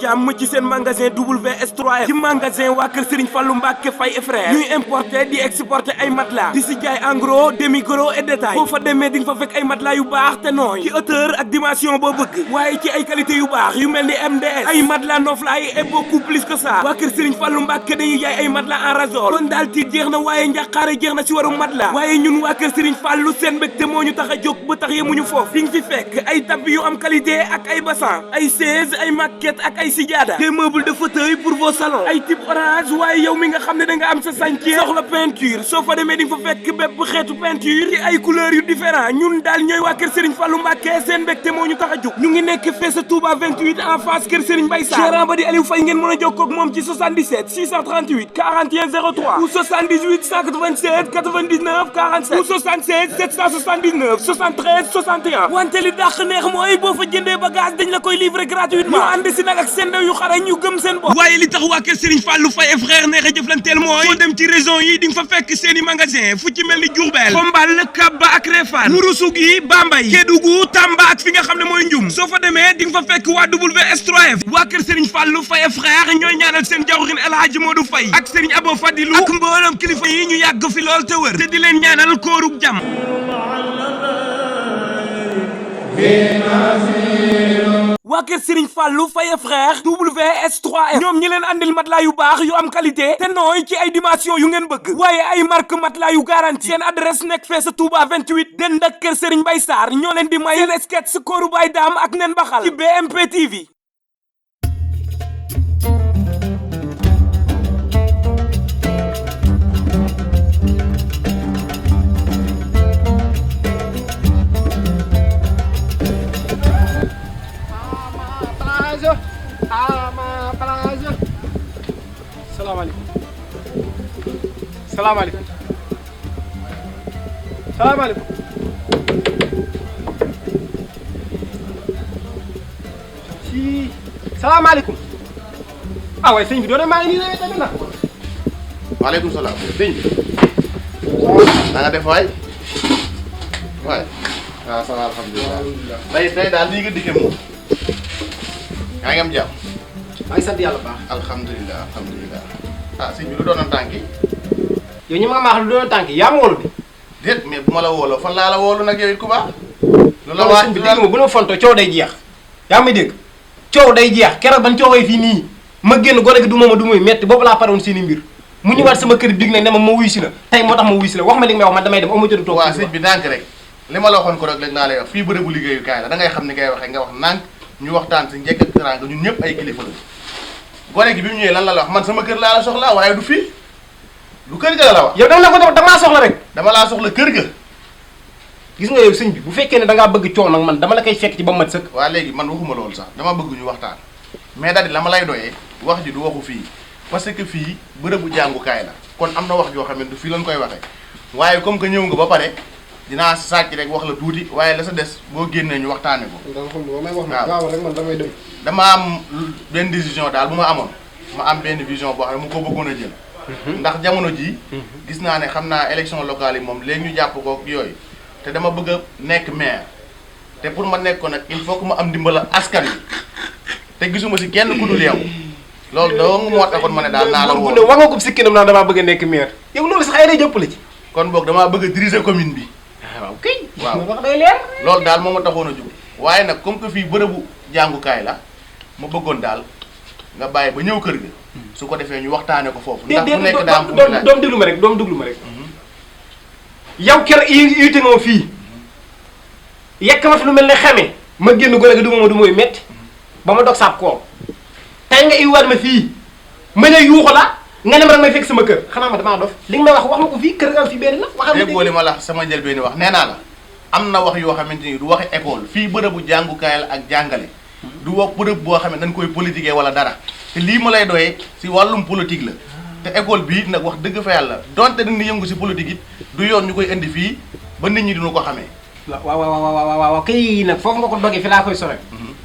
jàmm ci seen magasin WS3F ci magasin waa kër Serigne Fallou Mbacke Faye et frère ñuy importer di exporter ay matelas di si jaay en gros demi gros et détail boo fa demee di nga fa fekk ay matelas yu baax te nooy ci hauteur ak dimension boo bëgg waaye ci ay qualité yu baax yu mel ni MDS ay matelas noflaay et beaucoup plus que ça waa kër Serigne Fallou Mbacke dañuy jaay ay matelas en ressort kon daal tiit jeex na waaye njàqaare jeex na si waru matelas waaye ñun waa kër Serigne Fallou seen mbégte moo ñu tax a jóg ba tax yemuñu foofu di nga fi fekk ay tapis yu am qualité ak ay bassan ay chaise ay maquette ak ay sijaada des meubles de fauteuil pour vos salons ay type orange waaye yow mi nga xam ne da nga am sa chantier soxla peinture soo fa demee di nga fa fekk bépp xeetu peinture ci ay couleurs yu différent ñun daal ñooy waa kër Serigne Fallou Mbacke seen mbégte moo ñu tax a jóg ñu ngi nekk fee sa Touba 28 en face kër Serigne Mbaye Sarr gérant ba di Aliou Faye ngeen mën a jokkoo ak moom ci 77 638 41 03 ou 78 187 99 47 ou 76 779 73 61 wante li dàq neex mooy boo fa jëndee bagage dañ la koy livrer gratuitement ñu ànd si nag ak seen ndaw yu xarañ ñu gëm seen bopp waaye li tax waa kër Serigne Fallou Faye et frère neex a jëflanteel mooy foo dem ci région yi di nga fa fekk seen i magasin fu ci mel ni Diourbel Xombal Kaba ak Réfane Ourossogui Bambey Kédougou Tamba ak fi nga xam ne mooy Ndioum soo fa demee di nga fa fekk waa WS3F waa kër Serigne Fallou Faye et frère ñooy ñaanal seen jawrin El Hadji Modou Faye ak Serigne Abo Fadilou ak mboolem kilifa yi ñu yàgg fi lool te wër te di leen ñaanal koorug jàmm waa kër Serigne Fallou Faye et frère WS3F ñoom ñi leen andil matelas yu baax yu am qualité te nooy ci ay dimension yu ngeen bëgg waaye ay marque matelas yu garanti seen adresse nekk fee sa Touba 28 den ak kër Serigne Mbaye Sarr ñoo leen di may seen sketch kooru Baye Dame ak nen baxal ci BMP TV. salaamaaleykum salaamaaleykum si salaamaaleykum ah waaye sëñ bi doon maa ngi nii lay tamit nag. waaleykum salaam sëñ bi. na nga def waay. waay. waaw ça va alhamdulilah. tey daal lii nga dikkee moom. yaa ngi am jàmm. maa ngi sant yàlla baax. alhamdulilah alhamdulilah. ah sëñ bi lu doonoon tànk yi. yow ñi ma maax lu doon tànk yaa ma wóolu bi. déet mais bu ma la wóoloo fan laa la wóolu nag yow it ku baax. lu la sëñ bi dégg ma bu ma fonto coow day jeex. yaa may dégg coow day jeex keroog ban coowee fii nii ma génn gone gi du ma muy metti boobu laa paroon seeni mbir mu ñëwaat sama kër dig nag ne ma wuy si la tey moo tax ma wuy si la wax ma li nga may wax man damay dem amu jëdu toog. waaw sëñ bi ndànk rek li ma la waxoon ko rek léegi naa lay wax fii bërëbu liggéeyukaay la da ngay xam ni ngay waxee nga wax ndànk ñu waxtaan si njëkk ak teraanga ñun ñëpp ay kilifa la gone gi bi mu ñëwee lan la wax man sama kër laa la soxla waaye du fii lu kër ga la wax. yow dama la ko damaa soxla rek. dama laa soxla kër ga. gis nga yow sëñ bi bu fekkee ne da ngaa bëgg coow nag man dama la koy fekk ci ba mat sëkk. waaw léegi man waxuma loolu sax dama bëgg ñu waxtaan mais daal di la ma lay doyee wax ji du waxu fii parce que fii bërëbu jàngukaay la kon am na wax joo xam ne du fii lañ koy waxee waaye comme que ñëw nga ba pare dinaa sàcc rek wax la tuuti waaye la sa des boo génnee ñu waxtaane ko. waaw rek man damay dem. dama am benn décision daal bu ma amoon ma am benn vision boo xam ne mu ko bëggoon a jël. ndax jamono jii. gis naa ne xam naa élection locale yi moom léegi ñu jàpp ko yooyu te dama bëgg a nekk maire te pour ma nekk ko nag il faut que ma am ndimbala askan wi te gisuma si kenn ku dul yow loolu doo moo taxoon ma ne daal naa la woo. bu wax nga ko sikkinam naa damaa bëgg a nekk maire yow loolu sax ay day jëppale ci. kon boog damaa bëgg a diriger commune bi. waaw kay. waaw wax day leer. loolu daal moo ma taxoon a jóg waaye nag comme que fii bërëbu jàngukaay la ma bëggoon daal nga bàyyi ba ñëw kër ga su ko defee ñu waxtaane ko foofu. ndax bu nekk daa am fu mu laaj doom déglu ma rek doom déglu ma rek. yow keroog invité nga ma fii yekk ma fi lu mel ne xamee ma génn gone gi du ma mooy metti ba ma dog saab koor tey nga iwaat ma fii ma ne yuuxu la nga ne ma rek may fekk sama kër xanaa ma damaa dof li nga may wax ma ko fii kër nga fi benn la. waxal ma déggoo li ma la sama njëlbéen wax nee naa la am na wax yoo xamante ni du waxi école fii bërëbu jàngukaay la ak jàngale du wax bërëb boo xam ne dañ koy politiquer wala dara te lii ma lay doyee si wàllum politique la te école bii nag wax dëgg fa yàlla donte dañu yëngu si politique it du yoon ñu koy indi fii ba nit ñi duñu ko xamee. waaw kay nag foofu nga ko dogee fi laa koy sore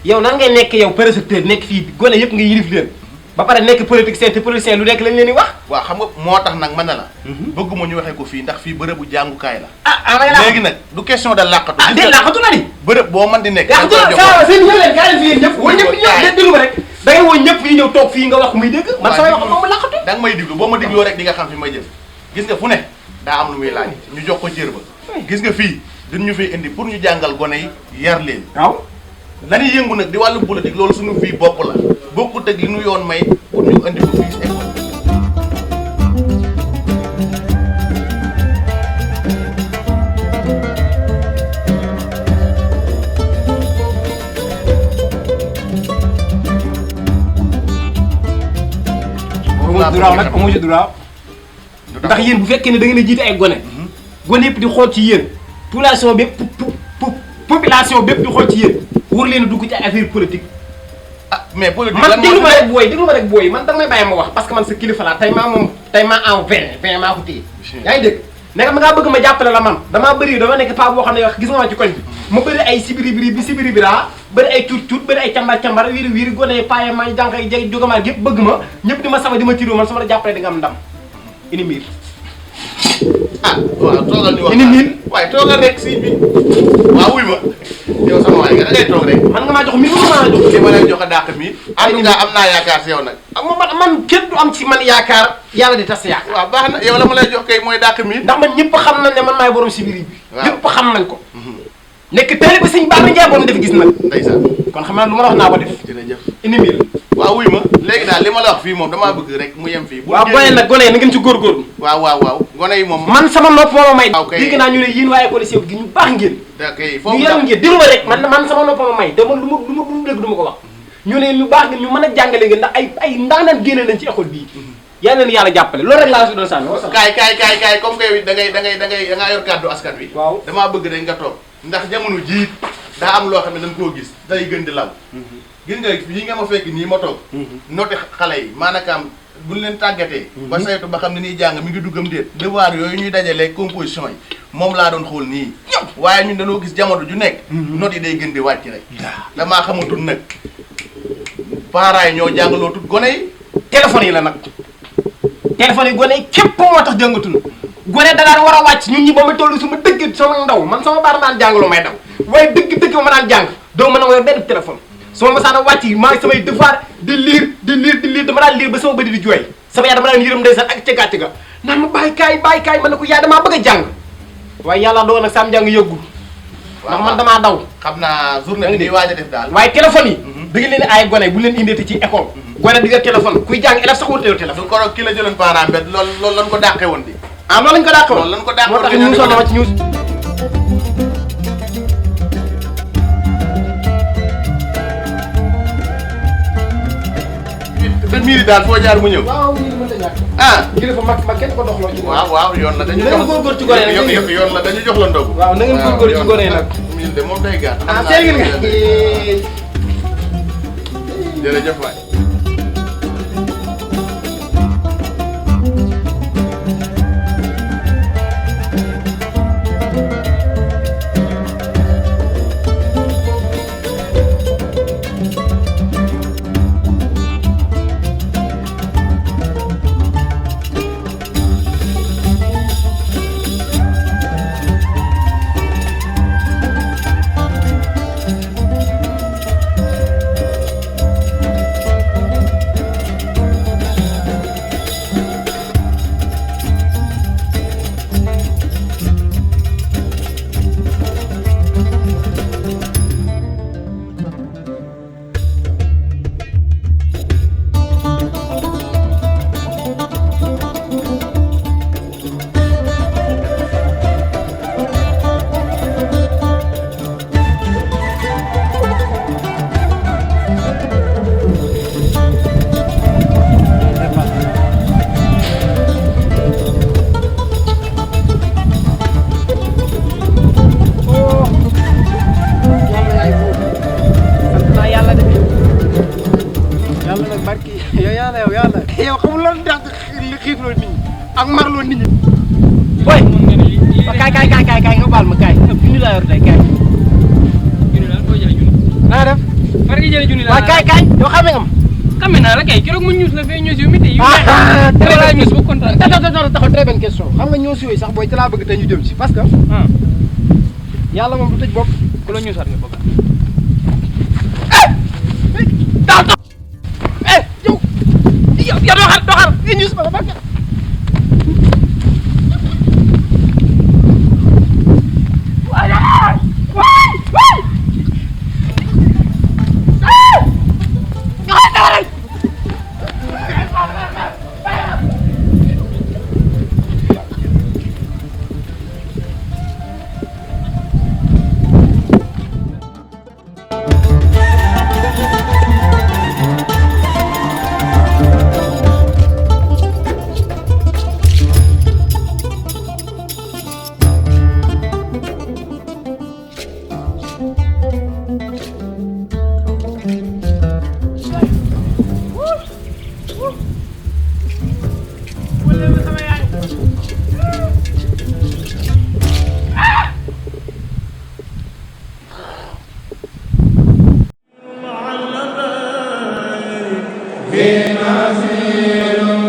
yow nan ngay nekk yow précepteur nekk fii gone yëpp nga yilif leen ba pare nekk politicien te politicien lu nekk lañ leen di wax. waaw xam nga moo tax nag mën na la. bëgguma ñu waxee ko fii ndax fii bërëbu jàngukaay la. léegi nag du question de làqatu. ah déet làqatu na di. bërëb boo mën di nekk. làqatu na saa seen ñëw leen kaa leen fi yéen ñëpp. wala ñëpp ñëpp déglu ma rek da ngay woo ñëpp yi ñëw toog fii nga wax muy dégg man samay wax moom laqatu da nga may diglu boo ma digloo rek di nga xam fi may jëm gis nga fu ne daa am lu muy laaj ñu jox ko cër ba gis nga fii duñ ñu fiy indi pour ñu jàngal gone yi yar leen waaw lañuy yëngu nag di wàllu politique loolu suñu fii bopp la bokkut ak li ñu yoon may pour ñu indi ko fii école amu ci droit ndax yéen bu fekkee ne da ngeen a jiite ay gone gone yëpp di xool ci yéen population bépp population bépp di xool ci yéen war leen a dugg ci ay affaire politique ah mais politique man déglu ma rek booy man da nga may bàyyi ma wax parce que man sa kilifa laa tey maa en 20 maa ko téye yaa ngi dégg nekk ma ngaa bëgg ma jàppale la man damaa bëri dama nekk paa boo xam ne wax gis nga ma ci koñ bi ma bëri ay sibiri biraa bëri ay cuut bëri ay cambar wiiri gone paye ma jànq yi jeg jógamaat yëpp bëgg ma ñëpp di ma sama di ma tiroo man su ma la jàppale di nga am ndam ini miir ah waaw toogal ñu wax ini miir waaye toogal rek si bi waaw wuy ma yow sama waay nga da ngay toog rek man nga maa jox miir maa jox li ma leen jox a dàq mi en tout cas am naa yaakaar si yow nag man kenn du am ci man yaakaar yàlla di tas yaakaar waaw baax na yow la ma lay jox kay mooy dàq mi ndax man ñëpp xam nañ ne man maay borom sibiri bi waaw ñëpp xam nañ ko nekk teel ba sëñ Ba Ndiaye borom def gis nag ndeysaan kon xam naa lu ma la wax naa ko def jërëjëf ini miir waaw wuy ma léegi daal li ma la wax fii moom damaa bëgg rek mu yem fii waaw gone nag gone yi na ngeen ci góorgóorlu waaw gone yi moom man sama nopp moo ma may waaw kay dégg naa ñu ne yéen waaye école gi ñu baax ngeen da kay ñu foofu yaram ngeen déglu ma rek man sama nopp ma may te man lu ma dégg du ma ko wax ñu ne ñu baax ngeen ñu mën a jàngale ngeen ndax ay ndaanaan génne nañ ci école bii yal na leen yàlla jàppale loolu rek laa si doon sànni kaay comme que yow da ngaa yor kàddu askan wi waaw damaa bëgg rek nga toog ndax jamono jiit daa am loo xam ne dañ koo gis day gën di law gis nga yi nga ma fekk nii ma toog noté xale yi maanaam buñ leen tàggatee ba saytu ba xam ne nii jàng mi ngi duggam déet devoir yooyu ñuy dajalee composition yi moom laa doon xool nii waaye ñun dañoo gis jamono ju nekk note yi day gën di wàcc rek damaa xamatul nag parents yi ñoo jàngaloo tut gone yi téléphone yi la nag téléphone yi gone yi képp moo tax jàngatul gone da daan war a wàcc ñun ñi ba ma toll sama dëgg sama ndaw man sama baar naan jàngaloo may daw waaye dëgg ba ma daan jàng doo mën a yor benn téléphone sama masaan a wàcc maa ngi samay devoir di liir dama daan liir ba sama bëri di jooy sama yaay dama daan yërëm ndeysaan ak ca gàcce ga naan ma bàyyi kaay man ne ko yaay damaa bëgg a jàng waaye yàlla doon nag sam jàng yëggul ndax man damaa daw xam naa journée bi ñuy waaj a def daal waaye téléphone yi da ngeen leen ay gone bu leen indeeti ci école gone di yor téléphone kuy jàng élève sax warut a yor téléphone du koro ki la jëloon parent bet loolu lañ ko dàqee woon di ah loolu lañ ko dàqee woon loolu lañ ko dàqee moo tax ñu sonn ma ci ñuus te miiri daal foo jaar mu ñëw waaw lii mën na ñàkk ah lii dafa mag kenn ko doxloo ci waaw yoon la dañu na ngeen góorgóor ci gone nag yëpp yoon la dañu jox la ndogu waaw na ngeen góorgóor ci gone nag miil de moom day gàtt ah teel ngeen nga jërëjëf waay yow xamul loolu ndax li xiifloo nit ñi ak marloo nit ñi boy kaay nga baal ma kaay junni laa yor tey kaay junni daal foo jëlee junni. naa def far nga jëlee junni waaw kaay yow xamee nga ma xame naa la kay keroog mu ñuus la fee ñuus yu miti yu très laa ñuus ba kontaan taxaw très bonne question xam nga ñoo si yooyu sax booy ci laa bëgg tey ñu jëm si parce que yàlla moom du tëj bopp ku la ñuusaat nga bëgg ya doxal nga ñuus ma barke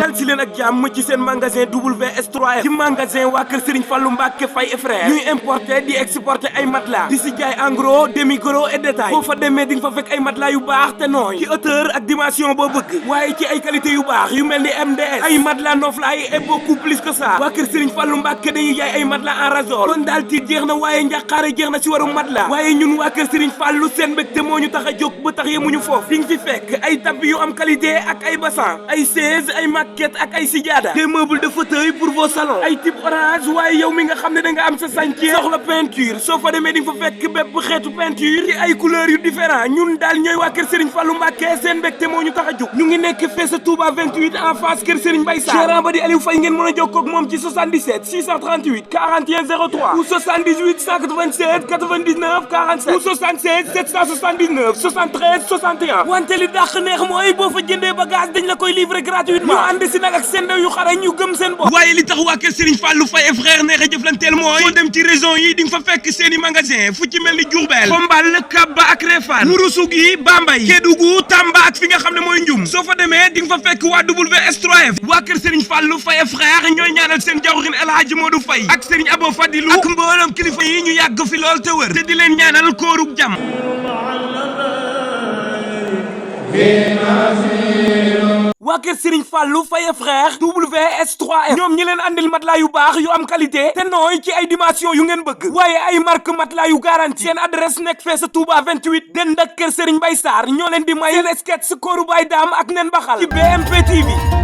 dal si leen ak jàmm ci seen magasin WS3F ci magasin waa kër Serigne Fallou Mbacke Faye et frère ñuy importer di exporter ay matelas di si jaay en gros demi gros et détail boo fa demee di nga fa fekk ay matelas yu baax te nooy ci hauteur ak dimension boo bëgg waaye ci ay qualité yu baax yu mel ni MDS ay matelas noflaay et beaucoup plus que ça waa kër Serigne Fallou Mbacke dañuy jaay ay matelas en ressort kon daal tiit jeex na waaye njàqaare jeex na si warum matelas waaye ñun waa kër Serigne Fallou seen mbégte moo ñu tax a jóg ba tax yemuñu foofu di nga fi fekk ay tapis yu am qualité ak ay bassan ay chaise ay maquette ak ay sijaada des meubles de fauteuil pour vos salons ay type orange waaye yow mi nga xam ne da nga am sa chantier soxla peinture soo fa demee di nga fa fekk bépp xeetu peinture ci ay couleurs yu différent ñun daal ñooy waa kër Serigne Fallou Mbacke seen mbégte moo ñu tax a jóg ñu ngi nekk fee sa Touba 28 en face kër Serigne Mbaye Sarr gérant ba di Aliou Faye ngeen mën a jokkoo ak moom ci 77 638 41 03 ou 78 187 99 47 ou 76 779 73 61 wante li dàq neex mooy boo fa jëndee bagage dañ la koy livrer gratuitement ñu ànd si nag ak seen ndaw yu xarañ ñu gëm seen bopp waaye li tax waa kër Serigne Fallou Faye et frère neex a jëflanteel mooy soo dem ci région yi di nga fa fekk seeni magasin fu ci mel ni Diourbel Xombal Kabba ak Réfane Ourossogui Bambey Kédougou Tamba ak fi nga xam ne mooy Ndioum soo fa demee di nga fa fekk waa WS3F waa kër Serigne Fallou Faye et frère ñooy ñaanal seen jawrin El Hadji Modou Faye ak Serigne Abo Fadilou ak mboolem kilifa yi ñu yàgg fi lool te wër te di leen ñaanal koorug jàmm waa kër Serigne Fallou Faye et frère WS3F ñoom ñi leen andil matelas yu baax yu am qualité te nooy ci ay dimension yu ngeen bëgg waaye ay marque matelas yu garanti seen adresse nekk fee sa Touba 28 den ak kër Serigne Mbaye Sarr ñoo leen di may seen sketch kooru Baye Dame ak nen baxal ci BMP TV